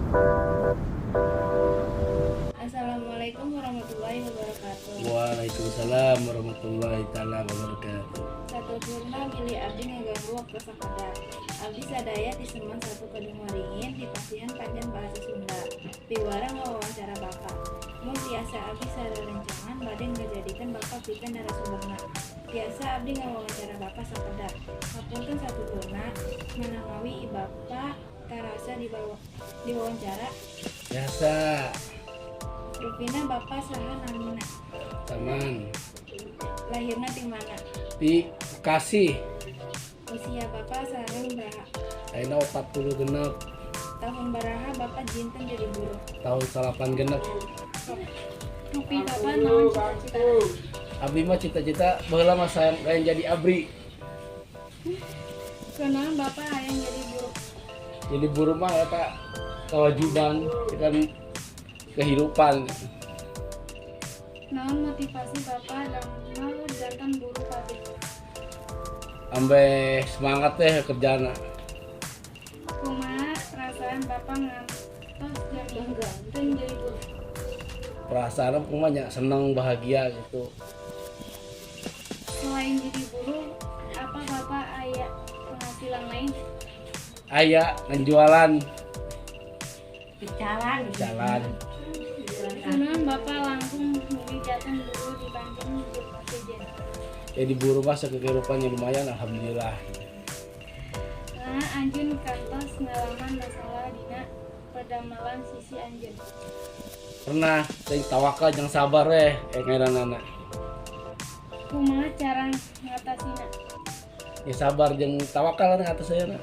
Assalamualaikum warahmatullahi wabarakatuh. Waalaikumsalam warahmatullahi taala wabarakatuh. Sateuturna bilih abdi ngaganggu waktu sakedap. Abdi sadaya di SMAN 1 Kedung Waringin di pasihan kajian bahasa Sunda. Piwarang wawancara Bapak. Mun tiasa, abdi sarerencangan bade ngajadikeun Bapak pikeun narasumberna. Tiasa abdi ngawawancara Bapak sakedap? Hapunten sateuturna, manawi Bapak tarasa dibawa diwawancara. Biasa. Rupina Bapak saha namina? Taman. Lahirna di mana? Di Bekasi. Usia Bapak sareng baraha? Ayeuna 46. Tahun baraha Bapak janten jadi buruh? Tahun 96. Rupi Bapak naon cita-cita? Abdi mah cita-cita baheula mah saya pengen jadi ABRI. Kunaon Bapak hayang jadi buruh? Jadi buruh mah eta kewajiban kan, kehidupan. Naon motivasi Bapak damel janten buruh pabrik? Ambeh semangat teh kerjana. Kumaha perasaan Bapak ngantos janten jadi buruh? Perasaan kumaha nya, seneng, bahagia gitu. Selain jadi buruh, apa Bapak aya penghasilan lain? Aya, ngejualan. Jalan. Jalan. Kunaon Bapak langkung milih janten buruh dibanding buruh sejen? Jadi buruh mah kehidupannya lumayan, alhamdulillah. Nah, anjeun kantos ngalaman masalah dina padamelan sisi anjeun? Pernah, teh tawakal jeung sabar weh ngaranana. Kumaha cara ngatasina? Ya sabar jeung tawakal atas saya.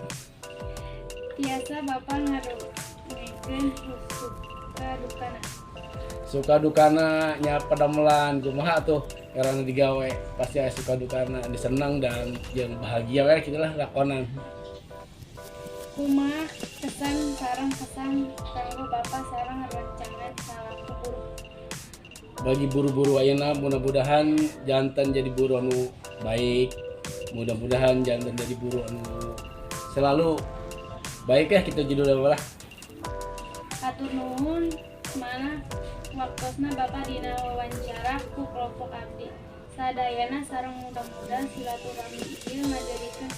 Tiasa Bapak ngadongengkeun suka dukana? Suka dukana nya padamelan kumaha tuh karena digawe pasti aya suka dukana, disenang dan yang bahagia we gitu lah lakonan. Kumaha kesan sareng pesan kanggo Bapak sareng rencangan salaku buruh? Bagi buruh-buruh ayeuna, mudah-mudahan janten jadi buruh anu baik, mudah-mudahan janten jadi buruh anu selalu baik ya kita judulnya lah. Hatur nuhun mana waktosna Bapak dina wawancara ku kelompok abdi sadayana sareng mudah-mudahan silaturahmi ieu ngajadikeun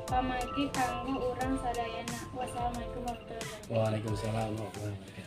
pamanggih kanggo urang sadayana. Wassalamualaikum warahmatullahi wabarakatuh. Waalaikumsalam warahmatullahi wabarakatuh.